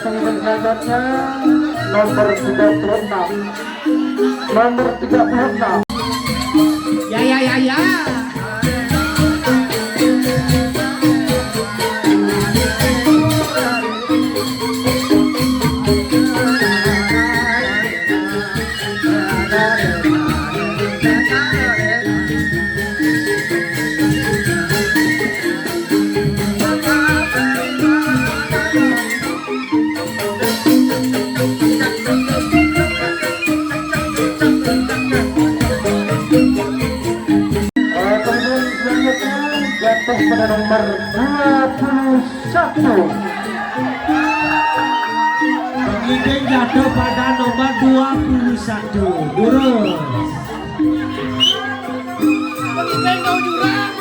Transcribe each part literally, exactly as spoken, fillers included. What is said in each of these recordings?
Penggantinya nomor tiga puluh enam. Nomor tiga puluh enam. Ya, ya, ya, ya. Pertandingan selanjutnya jatuh pada nomor dua puluh satu. Pengiding jatuh pada nomor dua puluh satu. Lurus. Pengiding kau jurang.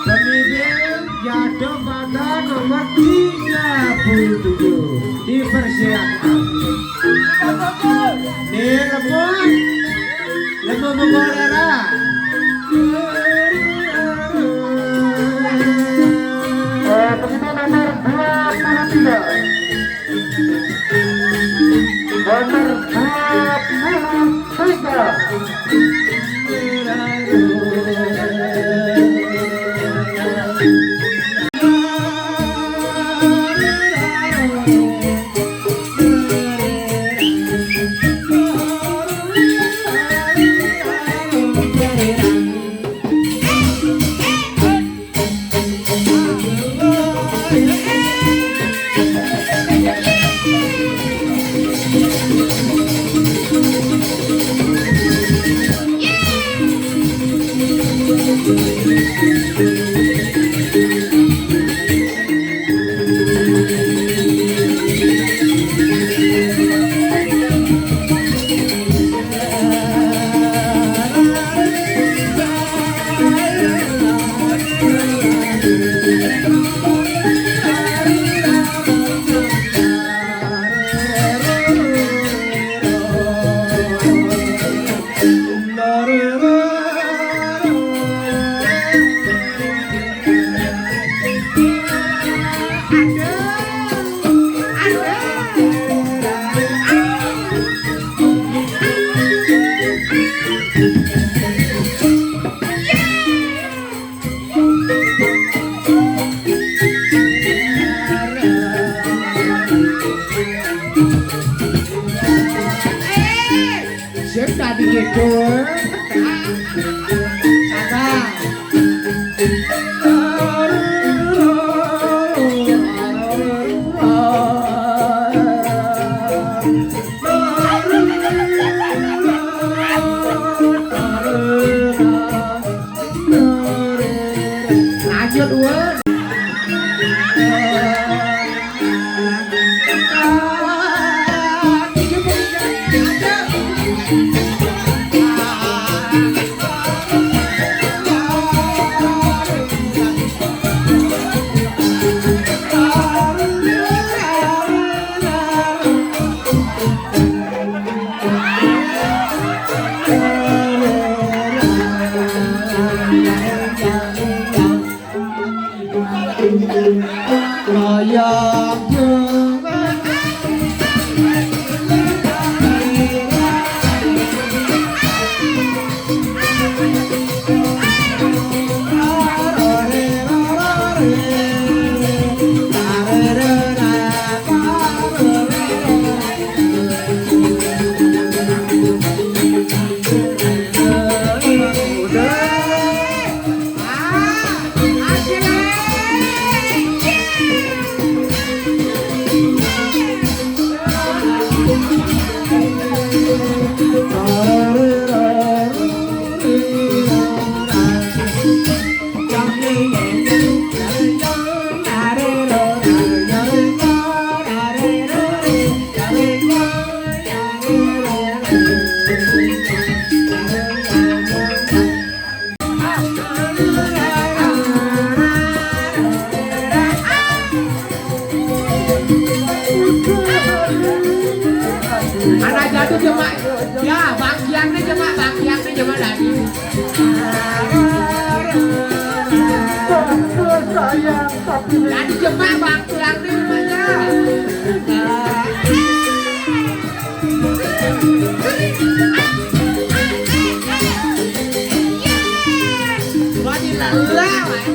Pemimpin jatuh pada nomor tiga puluh tujuh. Dipersilakan. Nih, lemu. Lemu mengorera. Eh, pemimpin nomor dua puluh tiga. Nomor dua puluh tiga. Sabar. Lanjut, Wan. Anak jadul, Jemak. Ya, Bang Kiang nih, Jemak, Bang Kiang nih, Jemak, Dani. Dani, Jemak, Bang Kiang nih, Jemak, ya. Wah, dilelah, wah.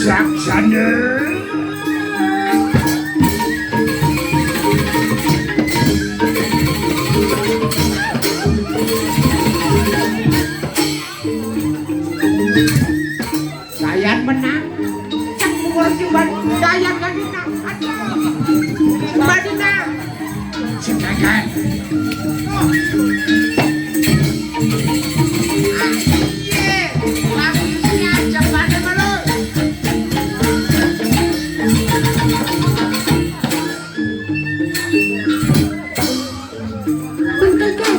Taksana. Dayan menang. Cek mukul si Mbak Dayan kan menang. Aduh. Mbak Dina. Sebagai. Ayo, langsung aja pada malu. Betul, Kang.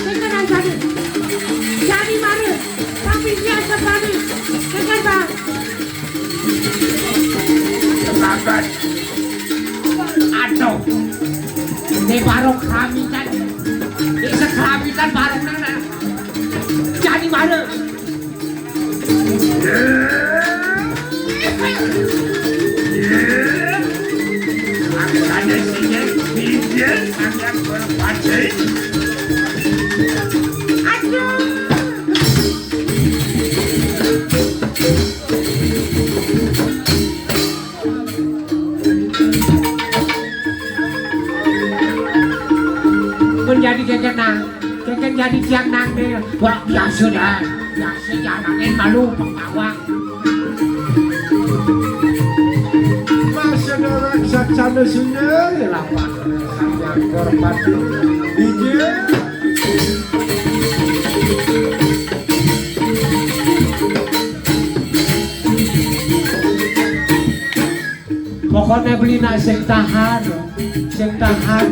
Kang, Kang, Kang. Jadi mari, tapi dia sebani. Kang, Kang, Kang. Sahabat. Aduh. Ini baru keramitan. Ini sekeramitan baru nana. Jadi mari. Aksana sini, pinggir, sangat berpacing. Aduh. Pun jadi keken nang, keken jadi tiang nang deh. Wah, biasa dah. Biasa jangan malu pengawa. Mas saudara saksana sunyi lapan sanjang hormat. Injil. Pokoknya beli nak sing tahan, sing tahan.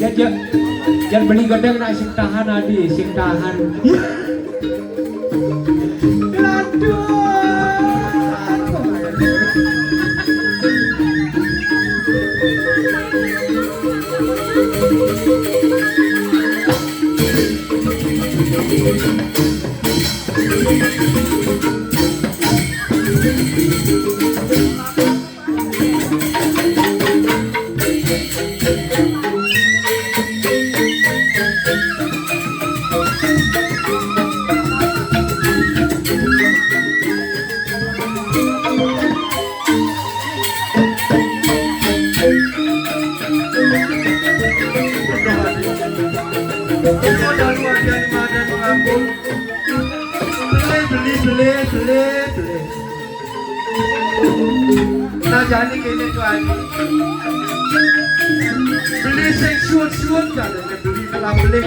Ya, ya, ya beli gedeng nak sing tahan, adi, sing tahan. Aduh. Beli, beli, beli, beli, beli. Nah, jadi gini tuh aja. Beli sing suwun-suwun, kalau beli malah beli.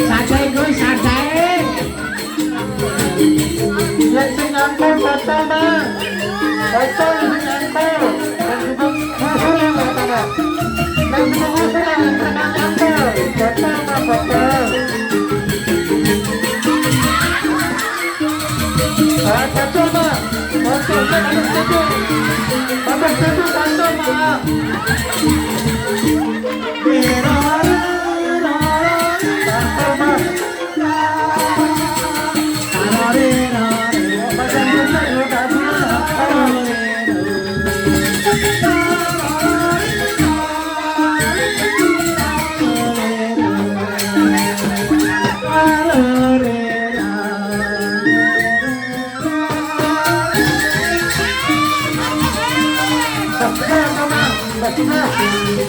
Santai, Gus, santai. Yang sing ngantor batal, Bang. Batal yang sing ngantor. Dan juga ngusir yang nggak ada. Dan juga ngusir yang nggak ngantor. Batal, Bang, batal. Ah, batal, Bang. Batal, Bang, ada setuju. Ada setuju, batal, Bang. Batal, Bang.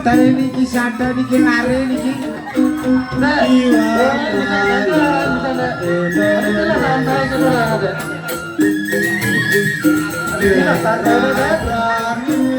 Tadi niki, santai niki, lari niki. Nek, iya, bisa, bisa, bisa, Nek. Ini lah santai gitu lah, Nek. Ini lah santai, Nek.